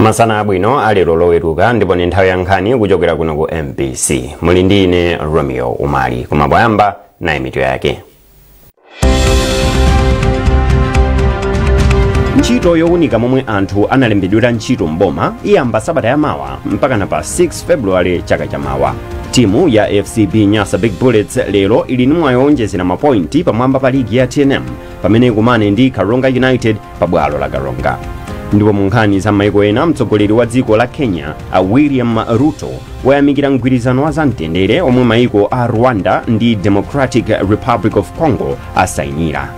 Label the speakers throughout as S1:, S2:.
S1: Masana abwino alero Loweruka, ndipo ni nthawi ya nkhani kuchokera kuno ku MBC. Muli ndi ine Romeo Umali, koma poyamba nayi mitu yake. Ntchito yowunika momwe anthu analembedwera ntchito mboma iyamba sabata yamawa mpakana pa 6 February chaka chamawa. Timu ya FCB Nyasa Big Bullets lero ili ndi mwayi wowonjezera mapointi pamwamba pa ligi ya TNM pamene ikumane ndi Karonga United pa bwalo la Karonga. Ndipo mu nkhani za maiko ena, mtsogoleri wa dziko la Kenya a William Ruto wayamikira mgwirizano wa zamtendere omwe maiko a Rwanda ndi Democratic Republic of Congo asayinira.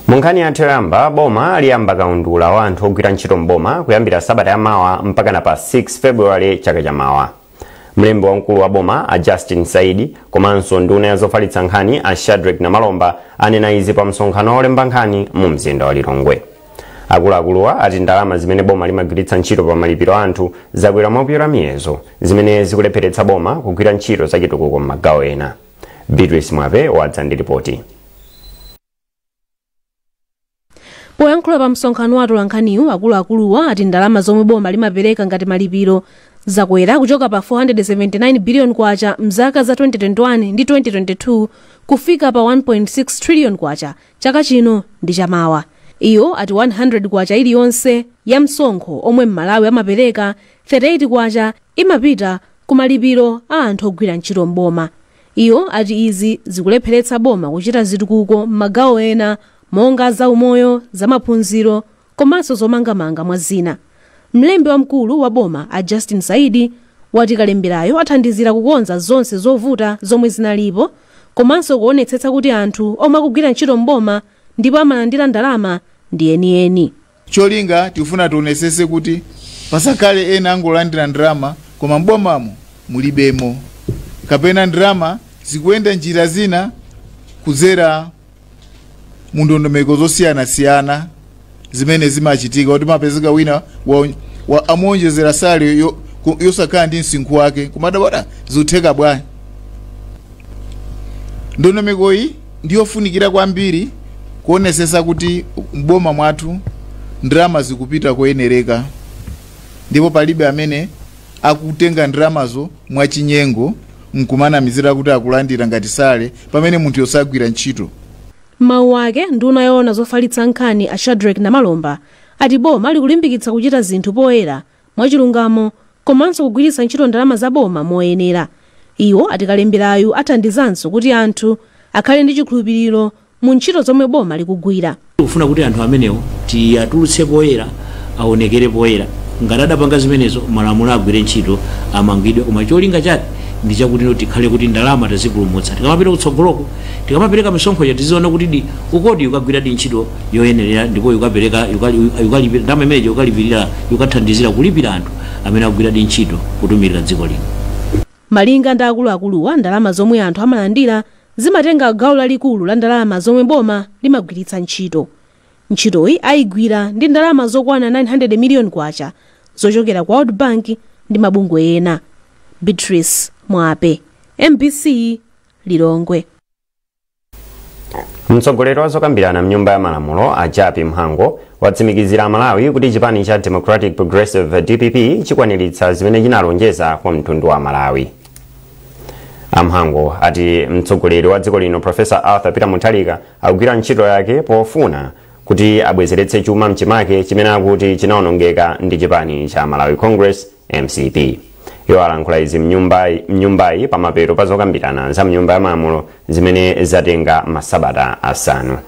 S1: Mu nkhani yathu yoyamba, boma liyamba kaundula wa anthu ogwira ntchito mboma kuyambira sabata yamawa mpakana pa 6 February chaka chamawa. Mlembi wamkulu wa boma a Justin Saidi komanso nduna ya zofalitsa nkhani a Shadrick Namalomba anena izi pa msonkhano wolemba nkhani mu mzinda wa Lilongwe. Akuluakuluwa ati ndalama zimene boma limagwiritsa ntchito pa malipiro a anthu zakwera mopyola miyezo, zimene zikulepheretsa boma kugwira ntchito zachitukuko m'magawo ena. Beatrice Mwape wadza ndi ripoti.
S2: Poyankhula pa msonkhano wa atolankhaniwu, akuluakuluwa ati ndalama zomwe boma limapereka ngati malipiro zakwera kuchoka pa 479 billion kwacha mzaka za 2021 ndi 2022 kufika pa 1.6 trillion kwacha chaka chino ndi chamawa. Iyo ati 100 kwacha iliyonse ya msonkho omwe Mmalawi amapereka, 38 kwacha imapita ku malipiro a anthu ogwira ntchito mboma. Iyo ati izi zikulepheretsa boma kuchita zitukuko m'magawo ena monga zaumoyo, zamaphunziro komanso zomangamanga mwa zina. Mlembi wamkulu wa boma a Justin Saidi wati kalemberayo athandizira kukonza zonse zovuta zomwe zinalipo komanso kuonetsetsa kuti anthu omwe akugwira ntchito mboma ndipo amalandira ndalama ndi enieni.
S3: Cholinga tikufuna tionesese kuti pasakhale ena angolandira ndalama koma mbomamo mulibemo, kapena ndalama zikuyenda njira zina kudzera mu ndondomeko zosiyanasiyana zimene zimachitika, kuti mapezeka wina amuonjezera salary yosakhala ndi msinkhu wake, kumadabwada zikutheka bwanji. Ndondomeko iyi ndiyofunikira kwambiri kuonesesa kuti mboma mwathu ndalama zikupita koyenereka, ndipo palibe amene akutenga ndalamazo mwachinyengo nkumanamizira kuti akulandira ngati sale pamene munthu yosagwira ntchito.
S2: Mawu ake, nduna yoona zofalitsa nkhani a Shadrick Namalomba ati boma likulimbikitsa kuchita zinthu poyera, mwachilungamo komanso kugwiritsa ntchito ndalama za boma moyenera. Iwo ati kalemberayu athandizanso kuti anthu akhale ndi chikhulupiriro mu ntchito zomwe boma likugwira.
S4: Tikufuna kuti anthu amenewo tiyatulutse poyera, aonekere poyera. Ngati adapanga zimenezo, malamulo agwire ntchito, amangidwe. Koma cholinga chake ndi chakuti tikhale kuti ndalama tazipulumutsa, tikamapita kutsogoloko, tikamapereka misonkho ya tiziona kuti di ukodi ukagwira di ntchito yoyenerera, ndipo ukapereka ukalipira ndalama imeneyo, ukalipirira, ukathandizira kulipira anthu amene akugwira di ntchito kutumikira dziko lino.
S2: Malinga ndi akuluakuluwa, ndalama zomwe anthu amalandira zimatenga gawo lalikulu la ndalama zomwe boma limagwiritsa ntchito. Ntchitoyi ayigwira ndi ndalama zokwana 900 miliyoni kwacha zochokera kwa World Bank ndi mabungwe ena. Beatrice Mwape, MBC, Lilongwe.
S1: Mtsogoleri wa zokambirana mnyumba ya malamulo a Jappie Mhango watsimikizira Amalawi kuti chipani cha Democratic Progressive DPP chikwaniritsa zimene chinalonjeza kwa mtundu wa Malawi. Amhango ati mtsogoleri wa dziko lino Professor Arthur Peter Mutharika akugwira ntchito yake pofuna kuti abwezeretse chuma mchimake chimene akuti chinawonongeka ndi chipani cha Malawi Congress MCP. Iwo alankhula izi mnyumbayi pamapeto pa zokambirana za mnyumba ya malamulo zimene zatenga masabata 5.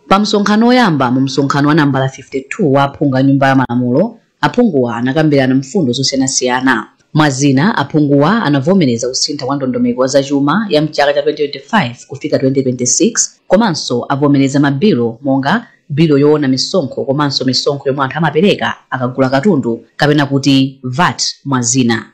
S5: Pa msonkhano woyamba mu msonkhano wa nambala 52 wa aphungu a nyumba ya malamulo, aphunguwa anakambirana mfundo zosiyanasiyana. Mwazina, aphunguwa anavomereza kusintha kwa ndondomeko zachuma ya mchaka cha 2025 kufika 2026, komanso avomereza mabilo monga bilo yoona misonkho komanso misonkho yomwe anthu amapereka akagula katundu kapena kuti VAT, mwazina.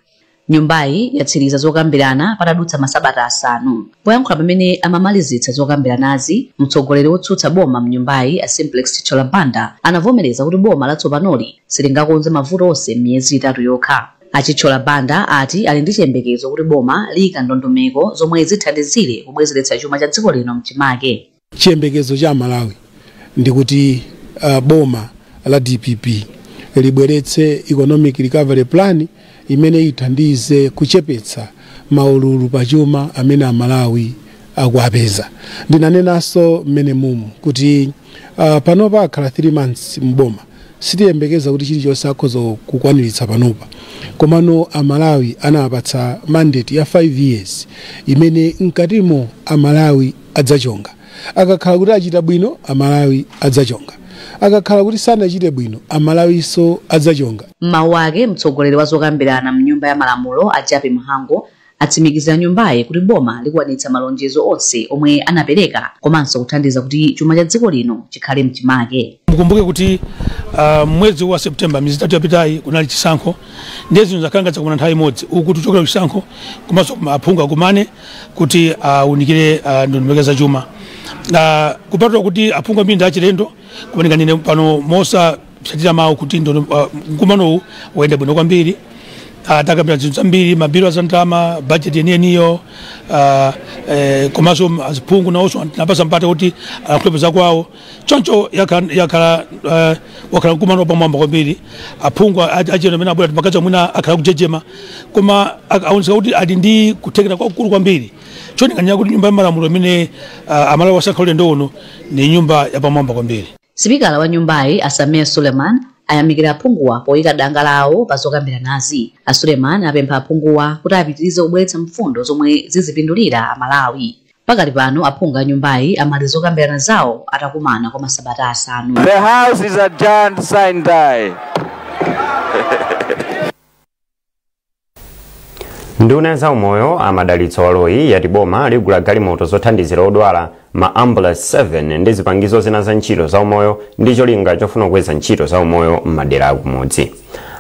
S5: Nyumbayi yatsiriza zokambirana patadutsa masabata 5. Poyankhula pamene amamalizitsa zokambiranazi, mtsogoleri wotsutsa boma mnyumbayi a Simplex Chithyola Banda anavomereza kuti boma latsopanoli silingakonze mavuto onse m'miyezi 3 yokha. A Chithyola Banda ati ali ndi chiyembekezo kuti boma liyika ndondomeko zomwe zithandizire kubwezeretsa chuma cha dziko lino mchimake.
S6: Chiyembekezo cha Malawi ndikuti boma la DPP libweretse economic recovery plan imene ithandize kuchepetsa maululu pachuma amene Amalawi akuapeza. Ndinanenanso mmene mumu kuti panopa akhala 3 months mboma, sitiyembekeza kuti chilichonse akhoza kukwaniritsa panopa, komano Amalawi anapatsa mandate ya 5 years imene mkatimo Amalawi adzachonga. Akakhala kuti achita bwino, Amalawi adzachonga. Akakhala kuti sanachite bwino, Amalawiso adzachonga.
S5: M'mawu ake, mtsogoleri wa zokambirana mnyumba ya malamulo a Jappie Mhango atsimikizira nyumbayi kuti boma likwanitsa malonjezo onse omwe anapereka komanso kuthandiza kuti chuma cha dziko lino chikhale mchimake.
S7: Mukumbuke kuti mwezi wa September, miyezi 3 yapitayi, kunali chisankho, ndiye zinthu zakhala zakumana nthawi imodzi uku tichokera kuchisankho komanso aphungu akumane kuti awunikire ndondomeko za chuma. Kupatula kuti aphungu ambiri ndi achilendo, kuoneka nine pano mosapsatira mawu kuti mkumanowu wayenda bwino kwambiri. Takambira zinthu zambiri, mabilo za ndalama, budget yeniyeniyo, komanso aphungu nawonso tinapasa mpata kuti alankhule zakwawo. Choncho yakhala wakhala mkumano wapamwamba kwambiri. Aphungu achilendo amene abwera timakaza mwina akhala kujejema, koma aonetsa kuti ali ndi kuthekera kwakukulu kwambiri. Choneka kuti nyumba ya malamulo imene Amalawi wasankha ulendo uno ni nyumba yapamwamba kwambiri.
S5: Sipikala wa nyumbayi a Sameer Suleman ayamikira aphunguwa poyika danga lawo pa zokambiranazi. A Suleman apempha aphunguwa kuti apitirize kubweretsa mfundo zomwe zizipindulira Amalawi. Pakali pano aphungu a nyumbayi amaliza zokambirana zawo atakumana kwa masabata 5.
S8: The house is adjourned sine die.
S1: Nduna za umoyo a Madalitso Baloyi yati boma ligula galimoto zothandizira odwala, ma ambulance 7 ndi zipangizo zina za ntchito za umoyo ndi cholinga chofuna kukweza ntchito za umoyo m'madera akumudzi.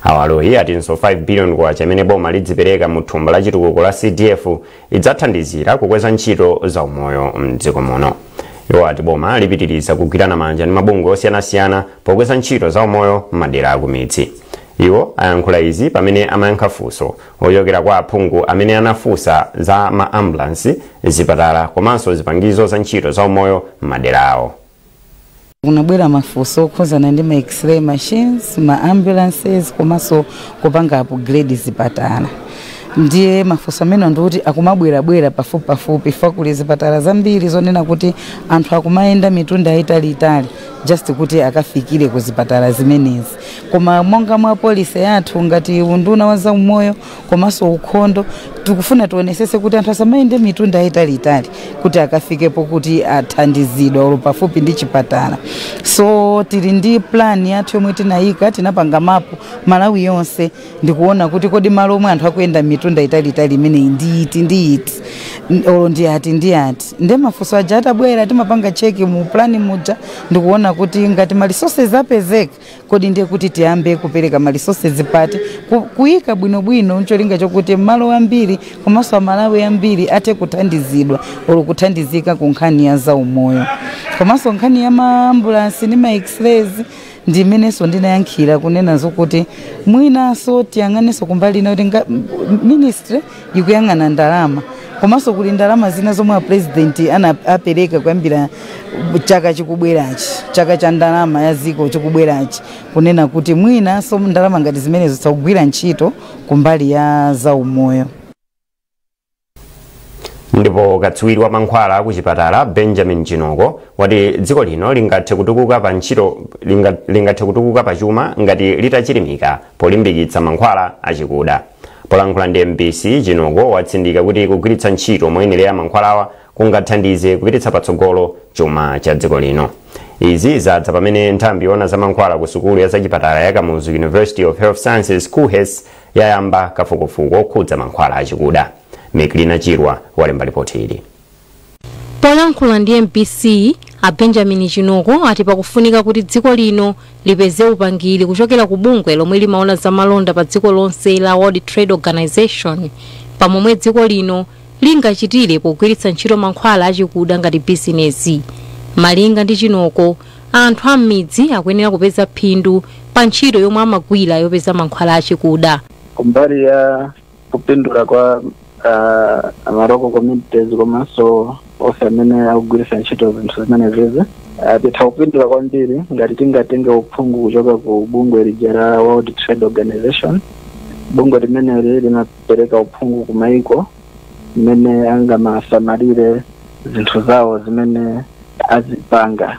S1: A Baloyi atinso 5 billion kwacha imene boma lidzipereka mu thumba la chitukuko la CDF idzathandizira kukweza ntchito za umoyo mdziko muno. Iwo ati boma lipitiriza kugwirana manja ndi mabungwe osiyanasiyana pokweza ntchito za umoyo m'madera akumidzi. Iwo ayankhula izi pamene amayankha funso ochokera kwa aphungu amene anafunsa za ma ambulance, zipatala komanso zipangizo za ntchito za umoyo m'madera awo.
S9: Kunabwera mafunso okhuzana ndi ma x-ray machines, ma ambulances komanso kupanga upgrade zipatala. Ndiye mafunso amene ndikuti akumabwerabwera pafupi pafupi fa kuli zipatala zambiri zonena kuti anthu akumayenda mitunda italiitali just kuti akafikire ku zipatala zimenezi. Koma monga mwa policy yathu ngati unduna wa zaumoyo komanso ukhondo, tikufuna tionesese kuti anthu asamayende mitunda italiitali kuti akafikepo kuti athandizidwa olo pafupi ndi chipatala. So tili ndi plan yathu yomwe tinayika, tinapanga mapu Malawi yonse ndikuona kuti kodi malo omwe anthu akuyenda mitunda italiitali imeneyi ndi iti ndi iti olo ndi ati ndi ati. Nde mafunso aja atabwera timapanga check mu plan muja ndikuona kuti ngati ma resources apezeka, kodi ndiye kuti tiyambe kupereka ma resources pati kuyika bwinobwino ncholinga chokuti malo ambiri komanso Amalawi ambiri athe kuthandizidwa olo kuthandizika ku nkhani ya zaumoyo. Komanso nkhani ya ma ambulance ndi ma x-rays ndi imenenso ndinayankhira kunena zokuti mwinanso tiyang'anenso kumbali ina kuti ministry ikuyang'ana ndalama, komanso kuli ndalama zina zomwe a president apereka kuyambira chaka chikubwerachi, chaka cha ndalama ya ziko chikubwerachi, kunena kuti mwinanso ndalama ngati zimenezo zikugwira ntchito kumbali ya zaumoyo.
S1: Ndipo katswiri wa mankhwala ku chipatala Benjamin Chinoko wati dziko lino lingathe kutukuka pa ntchito lingathe kutukuka pa chuma ngati litachilimika polimbikitsa mankhwala achikuda. Polankhula ndi MBC, Chinoko watsindika kuti kugwiritsa ntchito moyenera mankhwalawa kungathandize kupititsa patsogolo chuma cha dziko lino. Izi zadza pamene nthambi yoona za mankhwala ku sukulu ya zachipatala ya Kamuzu University of Health Sciences KUHeS yayamba kafukufuku okhudza mankhwala achikuda. Meklina Chirwa walemba ripoti ili.
S10: Polankhula ndi MBC, a Benjamin Chinoko ati pakufunika kuti dziko lino lipeze upangiri kuchokera ku bungwe lomwe limaona za malonda pa dziko lonse la World Trade Organization pamomwe dziko lino lingachitire pogwiritsa ntchito mankhwala achikuda ngati bizinesi. Malinga ndi Chinoko, anthu a m'midzi akuyenera kupeza phindu pa ntchito yomwe amagwira yopeza mankhwala achikuda.
S11: Kumbali ya kupindula kwa ma local communities komanso onse amene akugwiritsa ntchito zinthu zimene zizi, titha kupindula kwambiri ngati tingatenge uphungu kuchoka ku bungwe lija la World Trade Organization. Bungwe limeneli limapereka uphungu ku maiko mmene angamasamalire zinthu zawo zimene azipanga.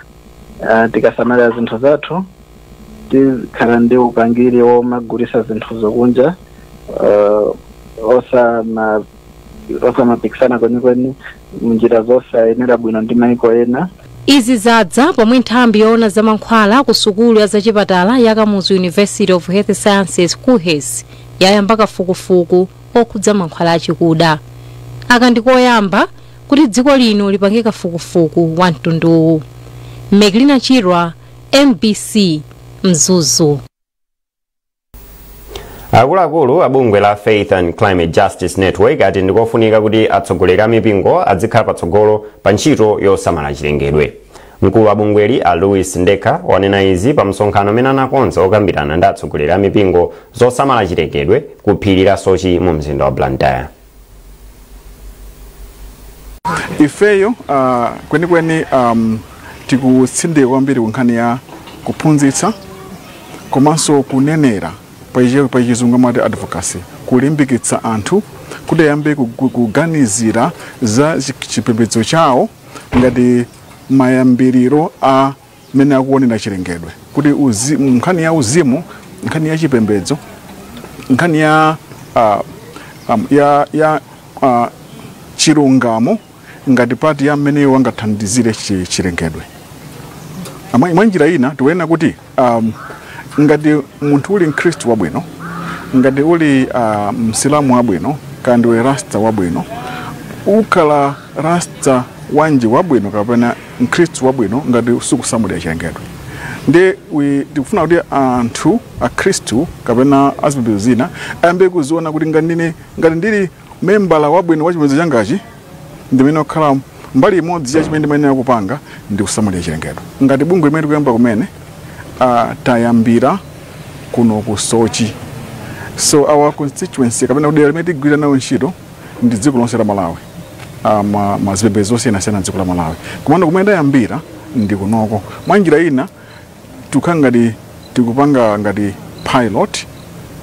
S11: Tikasamalira zinthu zathu, tikhala ndi upangiri womagulisa zinthu zokunja osamapikisana kwenikweni munjira zosayenera bwino ndi maiko ena.
S10: Izi zadza pomwe nthambi yoona za mankhwala ku sukulu ya zachipatala ya Kamuzu University of Health Sciences, KUHeS, yayamba kafukufuku okhudza mankhwala achikuda. Aka ndikoyamba kuti dziko lino lipange kafukufuku wa mtunduwu. Meglina Chirwa, MBC, Mzuzu.
S1: Akuluakulu a bungwe la Faith and Climate Justice Network ati ndikofunika kuti atsogoleri a mipingo adzikhala patsogolo pa ntchito yosamala chilengedwe. Mkulu wa bungweli, a Louis Ndekha, wanena izi pa msonkhano umene anakonza okambirana ndi atsogoleri a mipingo zosamala chilengedwe ku phiri la Soche mu mzinda wa Blantyre.
S12: Ifeyo kwenikweni tikutsindika kwambiri ku nkhani ya kuphunzitsa komanso kunenera, pa Chizungu amati advocacy, kulimbikitsa anthu kuti ayambe kuganizira za chipembedzo chawo ngati mayambiriro a mene akuonera chilengedwe, kuti nkhani ya uzimu, nkhani ya chipembedzo, nkhani ya chilungamo ngati part ya mmene wangathandizire chilengedwe. Mwa njira ina tikuyenera kuti ngati munthu uli mkhristu wabwino, ngati uli msilamu wabwino, kandi ndiwe rasta wabwino, ukhala rasta wanji wabwino kapena mkhristu wabwino ngati sukusamalira chilengedwe? Ndi tikufuna kuti anthu akhristu kapena azipembedzo zina ayambe kuziona kuti ngati ndili membala wabwino wa chipembedzo changachi, ndimene okhala mbali imodzi ya chimene ndimayenera kupanga ndi kusamalira chilengedwe. Ngati bungwe limene tikuyamba kumene, tayambira kuno ku Soche, so our constituency kapena kudera limene tigwira nayo ntchito ndi dziko lonse la Malawi, mazipembedzo osiyanasiyana dziko la Malawi, komano kumene tayambira ndi kunoko. Mwa njira ina tikukhala ngati tikupanga ngati pilot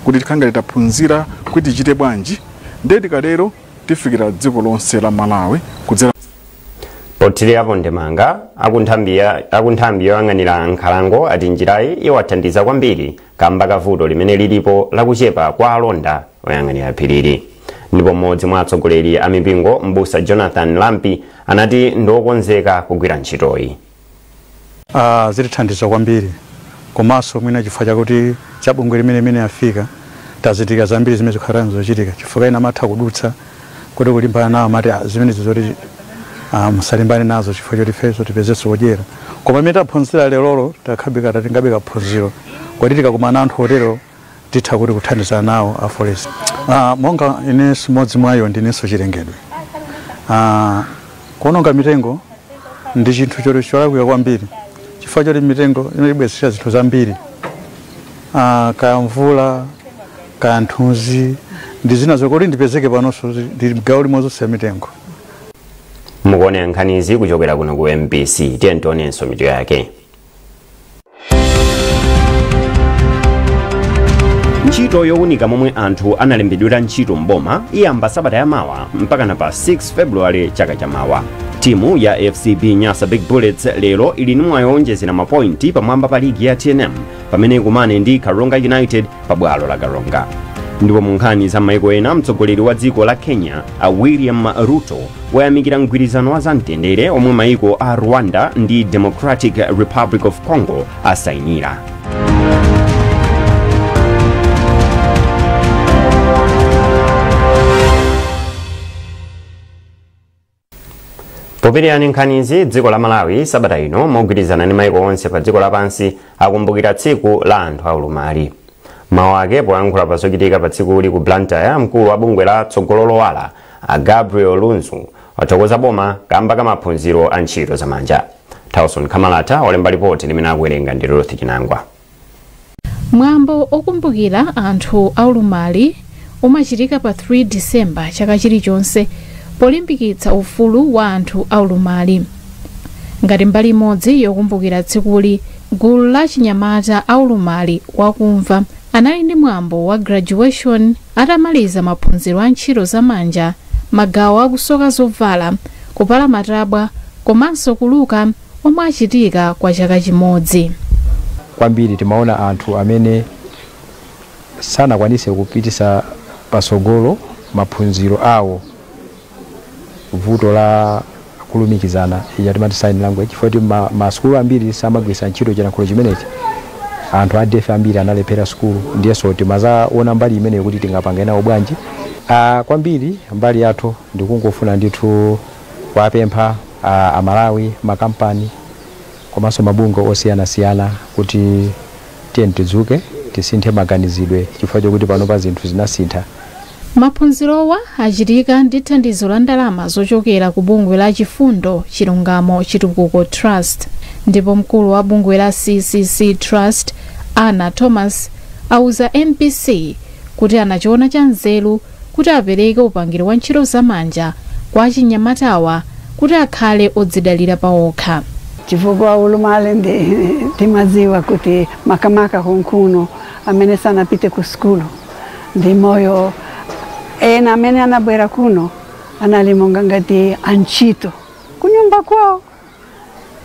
S12: kuti tikhala ngati taphunzira kuti tichite bwanji, ndiye tikatero tifikira dziko lonse la Malawi kudzera.
S1: Pothirirapo ndemanga, akunthambi yoyang'anira nkhalango ati njirayi iwathandiza kwambiri kamba kavuto limene lilipo lakuchepa kwa alonda oyang'anira phirili. Ndipo mmodzi mwa atsogoleri a mipingo, mbusa Jonathan Lampi, anati ndiokonzeka kugwira ntchitoyi.
S13: Zitithandiza kwambiri, komanso mwina chifukwa chakuti chabungwe limene imene afika, tazitika zambiri zimene zikhala zochitika, chifukwa ena amatha kudutsa kuti kulimbana nawo amati, "Ah, zimenezo zoti musalimbane nazo chifukwa choti ifenso tipezenso kodyera." Koma imene taphunzira lerolo, takhabika tatingabe kaphunziro kuti tikakumana anthu otero titha kuti kuthandizana nawo a forest. Monga inenso mmodzi mwayo, ndinenso chilengedwe. Kuononga mitengo ndi chinthu choti cholakwika kwambiri, chifukwa choti mitengo imatibwezera zinthu zambiri, kaya mvula, kaya nthunzi ndi zina zokuti ndipezeke panonso ndi gawo limodzi ya mitengo.
S1: Mukuonera nkhanizi kuchokera kuno ku MBC. Tiye tionenso mitu yake. Ntchito yowunika momwe anthu analembedwera ntchito mboma iyamba sabata yamawa mpakana pa 6 Februwale chaka chamawa. Timu ya FCB Nyasa Big Bullets lero ili ndi mwayi wowonjezera mapointi pamwamba pa ligi ya TNM pamene ikumane ndi Karonga United pa bwalo la Karonga. Ndipo mu nkhani za maiko ena, mtsogoleri wa dziko la Kenya, a William Ruto, wayamikira mgwirizano wa zamtendere omwe maiko a Rwanda ndi Democratic Republic of Congo asayinira. Popirani nkhanizi, dziko la Malawi sabata ino mogwirizana ndi maiko onse pa dziko lapansi akumbukira tsiku la anthu aulumali. Mawu ake poyankhula pa zochitika pa tsikuli ku Blantyre, mkulu wa bungwe la Tsogolo Lowala, a Gabriel Lunzu, wathokoza boma kamba ka maphunziro a ntchito zamanja. Tawson Kamalata walemba ripoti limene akuwerenga ndi Ruth Chinangwa.
S14: Mwambo okumbukira anthu aulumali umachitika pa 3 Disemba chaka chilichonse polimbikitsa ufulu wa anthu aulumali. Ngati mbali imodzi yokumbukira tsikuli, gulu la chinyamata aulumali wakumva anali ndi mwambo wa graduation atamaliza maphunziro a ntchito zamanja, magawo akusoka zovala, kupala matabwa komanso kuluka omwe achitika kwa chaka chimodzi.
S15: Kwambiri timaona anthu amene sanakwanise kupitisa pasogolo maphunziro awo, vuto la kulumikizana ija timati sign language, chifukwa masukulu ambiri samagwiritsa ntchito chilankhulo chimenechi. Anthu a deaf ambiri analephera sukulu, ndiyenso timazaona mbali imeneyo kuti tingapange nawo bwanji. Kwambiri mbali yathu ndikungofuna ndithu kuwapempha Amalawi, makampani komanso mabungwe osiyanasiyana kuti tiye tidzuke, tisinthe maganizidwe, chifukwa chokuti panopa zinthu zinasintha.
S14: Maphunzirowa achitika ndi thandizo la ndalama zochokera ku bungwe la Chifundo Chilungamo Chitukuko Trust, ndipo mkulu wa bungwe la CCC Trust Anna Thomas auza MBC kuti anachiona cha nzeru kuti apereke upangiri wa ntchito zamanja kwa achinyamatawa kuti akhale odzidalira pawokha.
S16: Chifukwa ulumali ndi timaziwa kuti makamaka kunkuno amene sanapite ku sukulu ndi moyo, ena amene anabwera kuno anali monga ngati antchito kunyumba kwawo,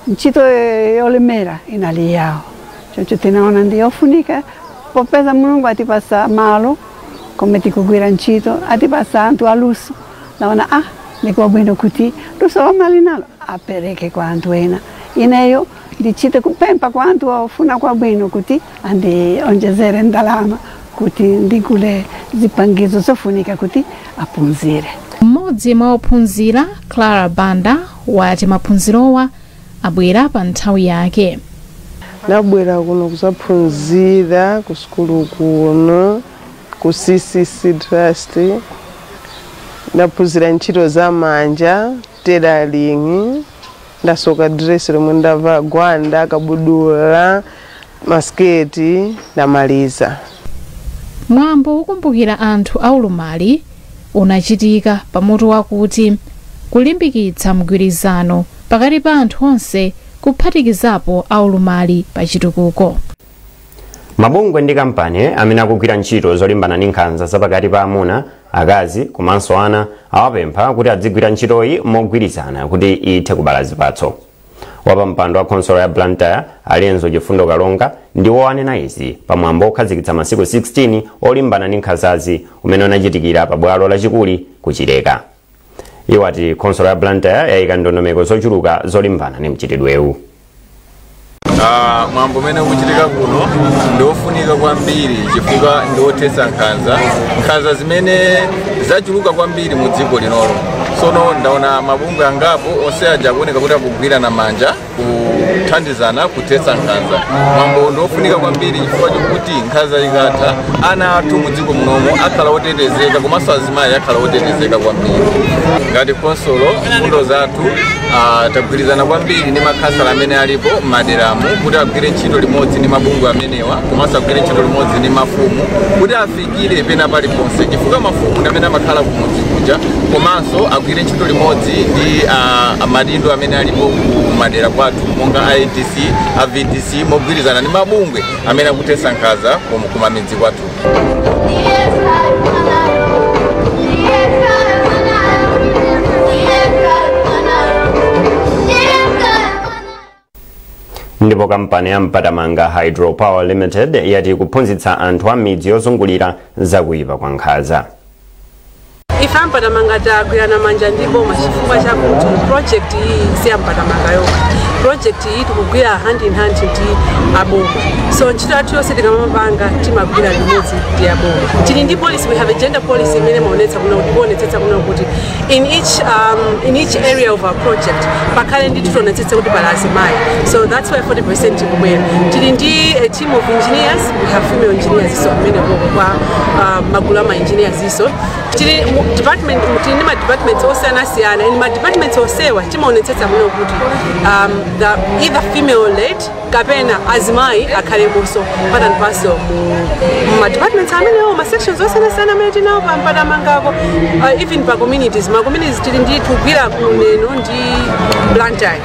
S16: ntchito yolemera inali yawo. Choncho tinaona ndi yofunika, popeza Mulungu atipasa malo kome tikugwira ntchito, atipasa anthu aluso, naona ndikwabwino kuti luso lomwe nalo apereke kwa anthu ena. Ineyo ndichite kupempha kwa anthu ofuna kwabwino kuti andionjezere ndalama kuti ndigule zipangizo zofunika kuti aphunzire.
S14: Mmodzi mwa ophunzira, Clara Banda, wati maphunzirowa abwera pa nthawi yake.
S17: Nabwera kuno kuzaphunzira ku sukulu kuno ku CCC Trust, ndaphunzira ntchito za manja, tailoring, ndasoka dress lomwe ndavala, gwanda, kabudula, masiketi, ndamaliza.
S14: Mwambo wokumbukira anthu aulumali unachitika pamutu wakuti kulimbikitsa mgwirizano pakati pa anthu onse kuphatikizapo aulumali pa chitukuko.
S1: Mabungwe ndi kampani amene akugwira ntchito zolimbana ndi nkhanza zapakati pa amuna, akazi komanso ana awapempha kuti adzigwira ntchitoyi mogwirizana kuti ithe kubala zipatso. Wapampando wa khonsolo ya Blantyre Alenzo Chifundo Kalonga ndiwo anena izi pamwambo okhazikitsa masiku 16 olimbana ndi nkhanzazi umene unachitikira pa bwalo lachikuli kuchileka. Iwo ati khonsolo ya Blantyre yayika ndondomeko zochuluka zolimbana ndi mchitidwewu.
S18: Mwambo umene ukuchitika kuno ndiofunika kwambiri chifukwa ndiothetsa nkhanza zimene zachuluka kwambiri mu dziko linolo. Sono ndaona mabungwe angapo onse aja akuoneka kuti akugwirana manja kuthandizana kuthetsa nkhanza. Mwambo ndiofunika kwambiri chifukwa chokuti nkhanza ikatha, ana athu mu dziko munomo akhala otetezeka komanso azimayi akhala otetezeka kwambiri. Ngati khonsolo, mfundo zathu tagwirizana kwambiri ndi makhansala amene alipo m'maderamu kuti agwire ntchito limodzi ndi mabungwe amenewa komanso agwire ntchito limodzi ndi mafumu kuti afikire pena paliponse, chifukwa mafumu ndi amene amakhala kumudzi kuja, komanso agwire ntchito limodzi ndi madindo amene alipo kumadera kwathu monga IDC, AVDC, mogwirizana ndi mabungwe amene akuthetsa nkhanza kumamidzi kwathu.
S1: Ndipo kampani ya Mpatamanga Hydropower Limited yati kuphunzitsa anthu a midzi yozungulira zakuyipa kwa nkhanza.
S19: Ife Mpatamanga tagwirana manja ndi boma chifukwa chakuti project iyi si ya Mpatamanga yokha. Project iyi tikugwira hand in hand ndi aboma, so ntchito yathu yonse tikamapanga timagwira limodzi ndi aboma. Tili ndi policy, we have a gender policy imene maonetsetsa kuna kuti in each area of our project pakhale ndi tionetsetse kuti pali azimayi, so that's why 40% ikubwera. Tili ndi a team of engineers, we have female engineers, so kumene koko kwa magulu ama engineers iso. Tili mu department, tili ndi ma departments osiyanasiyana, and ma departments onsewa timaonetsetsa muno kuti the either female led kapena azimayi akhalemonso part and parcel mu ma departments amenewo, ma sections osiyanasiyana amene tinawo pa Mpatamangako. Even pa communities, ma communities tili ndi kugwira ku Neno ndi Blantyre,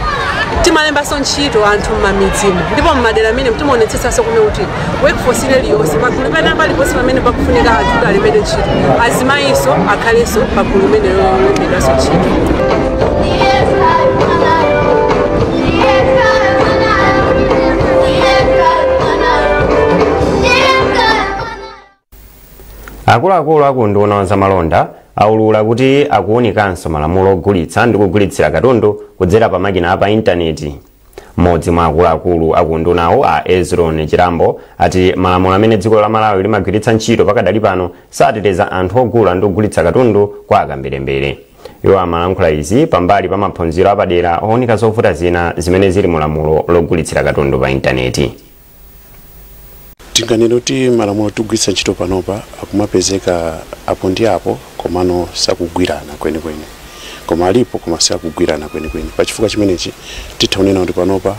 S19: timalembanso ntchito anthu m'mamidzimo ndipo m'madera amene timaonetsetsanso kume kuti workforce iliyonse pagulu pena paliponse pamene pakufunika anthu kuti alembedwe ntchito, azimayinso akhalenso pagulu limene lolembedwanso ntchito.
S1: Akuluakulu aku unduna za malonda aulula kuti akuwunikanso malamulo ogulitsa ndi kugulitsira katundu kudzera pa makina apa intaneti. Mmodzi mwa akuluakulu aku undunawo, a Ezron Chirambo, ati malamulo amene dziko la Malawi limagwiritsa ntchito pakadali pano sateteza anthu ogula ndi kugulitsa katundu kwa akamberembere. Iwo amalankhula izi pambali pa maphunziro apadera owunika zovuta zina zimene zili mu lamulo logulitsira katundu pa intaneti.
S20: Tinganene kuti malamulo tigwiritsa ntchito panopa akumapezeka apo ndi apo, komano sakugwirana kwenikweni, koma alipo, koma sakugwirana kwenikweni. Pachifukwa chimenechi titha kunena kuti panopa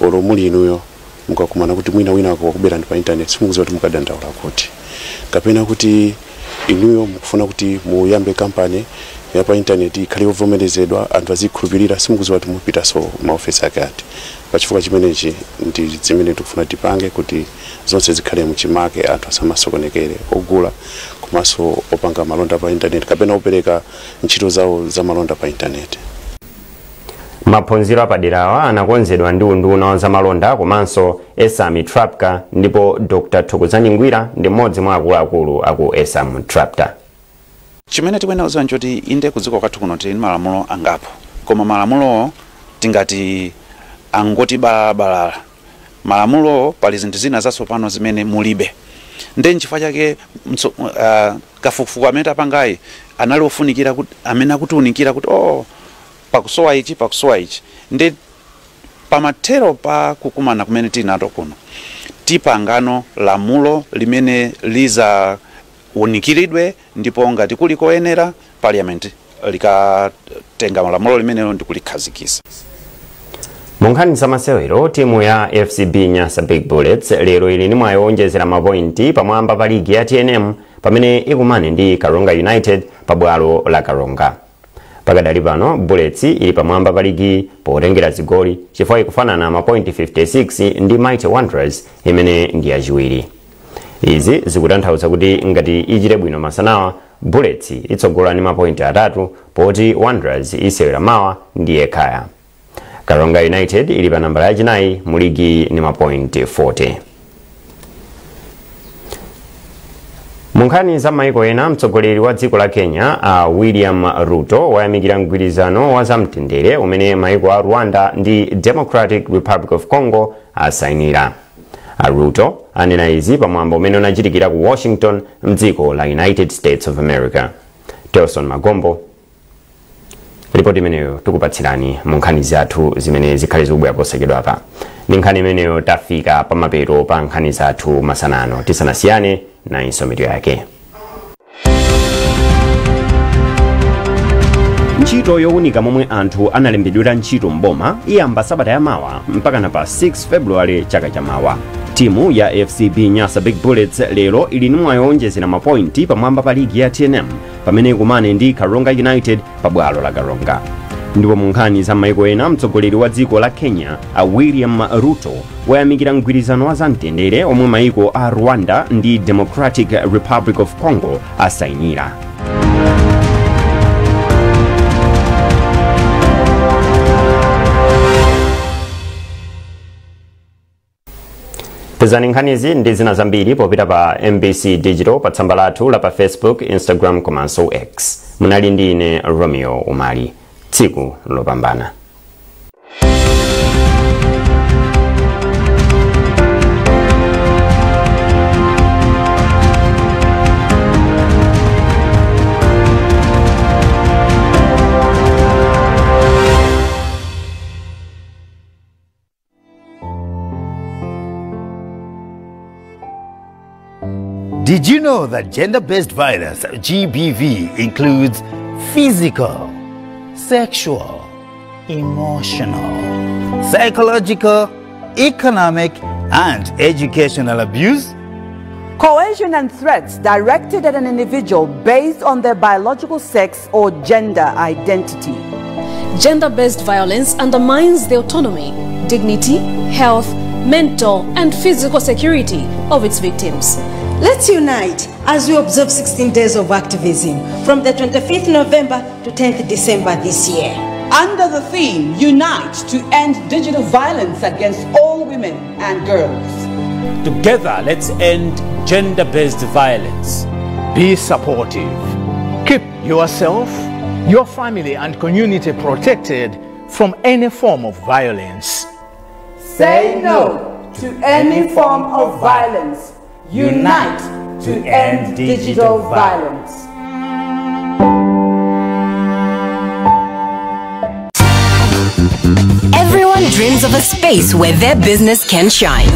S20: olo muli inuyo mukakumana kuti mwina wina wakuberani pa intaneti, simukudziwa kuti mukadandaula kuti, kapena kuti inuyo mukufuna kuti muyambe kampani ya pa intaneti ikhale yovomerezedwa, anthu azikhulupirira, simukudziwa kuti mupitanso maofesi ake ati. Pachifukwa chimenechi ndi zimene tikufuna tipange kuti zonse zikhale muchimake, anthu asamasokonekere, ogula komanso opanga malonda pa intaneti kapena opereka ntchito zawo za malonda pa intaneti.
S1: Maphunziro apaderawa anakonzedwa ndi unduna wa zamalonda komanso Esam Trapca, ndipo Dr Thokozani Ngwira ndi mmodzi mwa akuluakulu aku Esam Trapca.
S21: Chimene tikuyenera kudziwa nchoti inde, kudziko kwathu kuno tili ndi malamulo angapo, koma malamulowo tingati angoti balalabalala. Malamulowo pali zinthu zina zatsopano zimene mulibe, ndi nchifukwa chake kafukufuku amene tapangayi anali ofunikira, kuti amene akutiunikira kuti oh, pakusowa ichi, pakusowa ichi. Ndi pamathero pa kukumana kumene tili nato kuno tipangano lamulo limene lizawunikiridwe, ndipo ngati kuli koyenera parliament likatenga lamulo limenelo ndi kulikhazikitsa.
S1: Mu nkhani za masewero, timu ya FCB Nyasa Big Bullets lero ili ndi mwayi wowonjezera mapointi pamwamba pa ligi ya TNM pamene ikumane ndi Karonga United pa bwalo la Karonga. Pakadali pano Bullets ili pamwamba pa ligi potengera zigoli chifukwa ikufanana mapointi 56 ndi Mighty Wanderers imene ndi yachiwiri. Izi zikutanthauza kuti ngati ichite bwino masanawa, Bullets itsogola ndi mapointi 3, poti Wanderers isewera mawa ndi Ekhaya. Karonga United ili pa nambala yachinayi mu ligi ndi mapointi 40. Mu nkhani za maiko ena, mtsogoleri wa dziko la Kenya William Ruto wayamikira mgwirizano wa zamtendere umene maiko a Rwanda ndi Democratic Republic of Congo asayinira. Ruto anena izi pamwambo umene unachitikira ku Washington mdziko la United States of America. Telson Magombo, ripoti imeneyo tikupatsirani mu nkhani zathu zimene zikhale zikubwera posachedwapa. Ndi nkhani imeneyo tafika pamapeto pa nkhani zathu masanano. Tisanasiyane, nayinso mitu yake. Ntchito yowunika momwe anthu analembedwera ntchito mboma iyamba sabata yamawa mpakana pa 6 February chaka chamawa. Timu ya FCB Nyasa Big Bullets lero ili ndi mwayi wowonjezera mapointi pamwamba pa ligi ya TNM pamene ikumane ndi Karonga United pa bwalo la Karonga. Ndipo mu nkhani za maiko ena, mtsogoleri wa dziko la Kenya a William Ruto wayamikira mgwirizano wa zamtendere omwe maiko a Rwanda ndi Democratic Republic of Congo asayinira. Pezani nkhanizi ndi zina zambiri popita pa MBC Digital pa tsamba lathu la pa Facebook, Instagram komanso X. Munali ndi ine Romeo Umali. Tsiku lopambana.
S3: Did you know that gender-based violence, GBV, includes physical, sexual, emotional, psychological, economic, and educational abuse?
S22: Coercion and threats directed at an individual based on their biological sex or gender identity.
S2: Gender-based violence undermines the autonomy, dignity, health, mental and physical security of its victims.
S23: Let's unite as we observe 16 days of activism from the 25th November to 10th December this year.
S22: Under the theme, Unite to End Digital Violence Against All Women and Girls.
S24: Together, let's end gender-based violence.
S25: Be supportive. Keep yourself, your family and community protected from any form of violence.
S22: Say no to any form of violence. Unite to end digital violence.
S26: Everyone dreams of a space where their business can shine.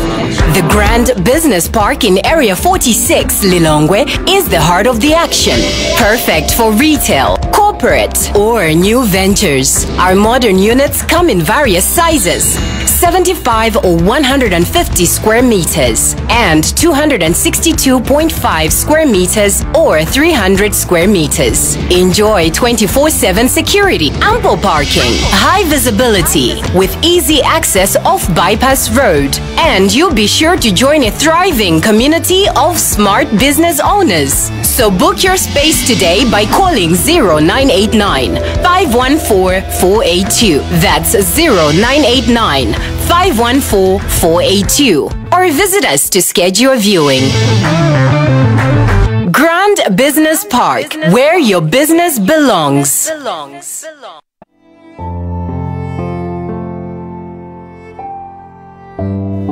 S26: The Grand Business Park in Area 46, Lilongwe, is the heart of the action. Perfect for retail, corporate, or new ventures. Our modern units come in various sizes: 75 or 150 square meters and 262.5 square meters or 300 square meters. Enjoy 24/7 security, ample parking, high visibility with easy access off Bypass Road, and you'll be sure to join a thriving community of smart business owners. So book your space today by calling 0989 514 482. That's 0989 514 482. Or visit us to schedule a viewing. Grand Business Park, where your business belongs.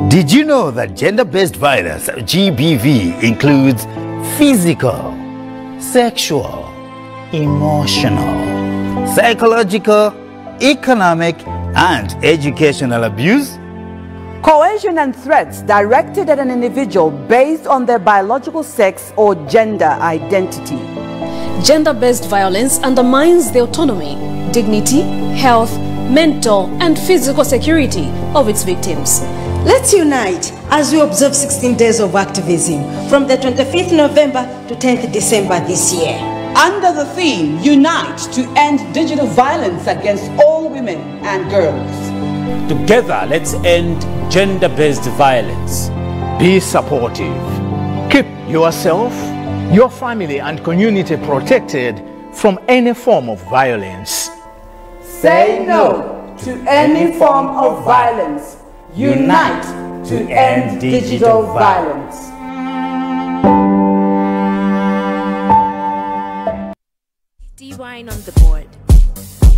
S3: Did you know that gender-based violence, GBV, includes physical, sexual, emotional, psychological, economic, and educational abuse?
S22: Coercion and threats directed at an individual based on their biological sex or gender identity.
S2: Gender-based violence undermines the autonomy, dignity, health, mental and physical security of its victims.
S23: Let's unite as we observe 16 days of activism from the 25th November to 10th December this year.
S22: Under the theme, Unite to End Digital Violence Against All Women and Girls.
S24: Together, let's end gender-based violence.
S25: Be supportive. Keep yourself, your family and community protected from any form of violence.
S22: Say no to any form of violence. Unite to end digital violence.
S27: D-Wine on the board.